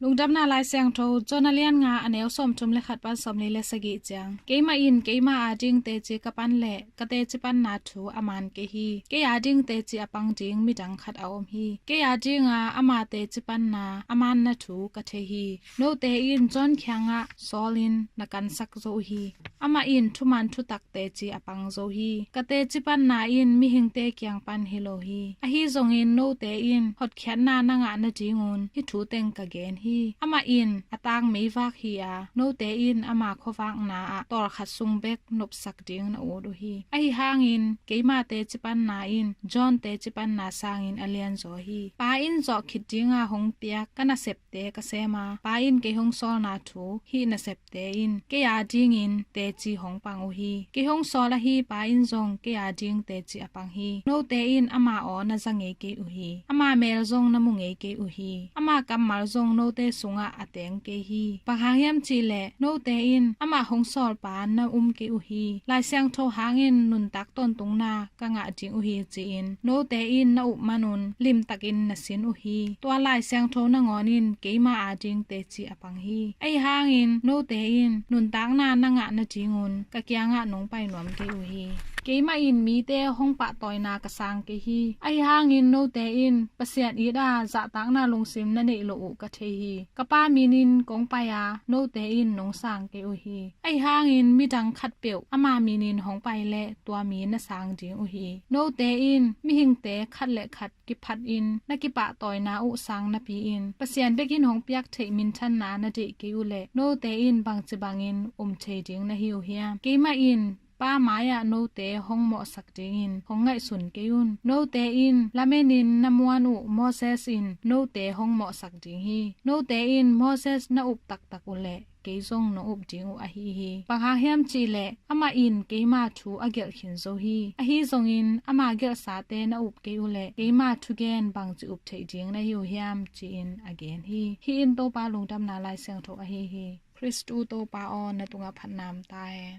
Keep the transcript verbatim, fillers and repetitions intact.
Lungdamna Lai Siangtho, John a lian nga, a neu sawmthum le khat pan sawmli le sagih ciang. Keimah in keima ading teci ka pan leh ka teci panna thu a man kei hi. Kei ading teci a pang ding midang khat a om hi. Kei adinga ama teci panna a manna thu ka thei hi. Note in John kiangah sawlin na kansak zo uh hi. Amah in thuman thutak teci a pang zo hi. Ka teci panna in mihingte kiang pan hi lo hi. Ahi zongin note in hotkhiatna na ngah nadingun hih thu teng ka gen hi. Amah in a tang meivak hi a, note in ama khuavakna ah tawlkhat sung bek nopsak ding na ut uh hi. Ahi hangin keima teci panna in John teci panna sangin a lianzaw hi. Pa in zawh khit dinga hong piak ka nasepte ka sem a, Pa in kei hong sawlna thu hih nasep te in kei adingin teci hong pang uh hi. Kei hong sawl ahi Pa in zong kei ading teci a pang hi. Note in ama aw na za ngei kei uh hi. Ama mel zong na mu ngei kei uh hi. Ama kammal zong note sungah a teng kei hi. Bang hang hiam cihleh note in amah hong sawlpa na um kei uh hi. Lai Siangtho hangin nuntak tawntungna ka ngah ding uh hi, ci-in note in na up manun limtakin na sin uh hi. Tua Lai Siangtho nangawn in keima ading teci a pang hi. Ahi hangin note in nuntakna na ngah nadingun ka kiangah nong pai nuam kei uh hi. Keimah in mite hong pahtawina ka sang kei hi. Ahi hangin note in Pasian it a zahtakna lungsim na neih loh uh ka thei hi. Ka Pa minin kong pai a, note in nong sang kei uh hi. Ahi hangin midang khatpeuh ama minin hong pai leh tua mi na sang ding uh hi. Note in mihingte khat le khat kiphatin na kipahtawina uh sang napi-in Pasian bekin hong piak theih minthanna na deih kei uh leh note in bangci bangin um thei ding na hi uh hiam? Keimah in Pa mai-ah note hong mawhsak dingin hong ngaihsun kei un. Note in lamenin na muan uh Moses in note hong mawhsak ding hi. Note in Moses na up taktak uh leh kei zong nong up ding uh ahi hi. Bang hang hiam cihleh amah in keima thu a gelh khin zo hi. Ahi zongin ama gelhsate na up kei uh leh keima thugen bangci up theih ding na hi uh hiam, ci-in a gen hi. Hih in Topa Lungdamna Lai Siangtho ahi hi. Khristu Topa aw, na tungah phatna om ta hen.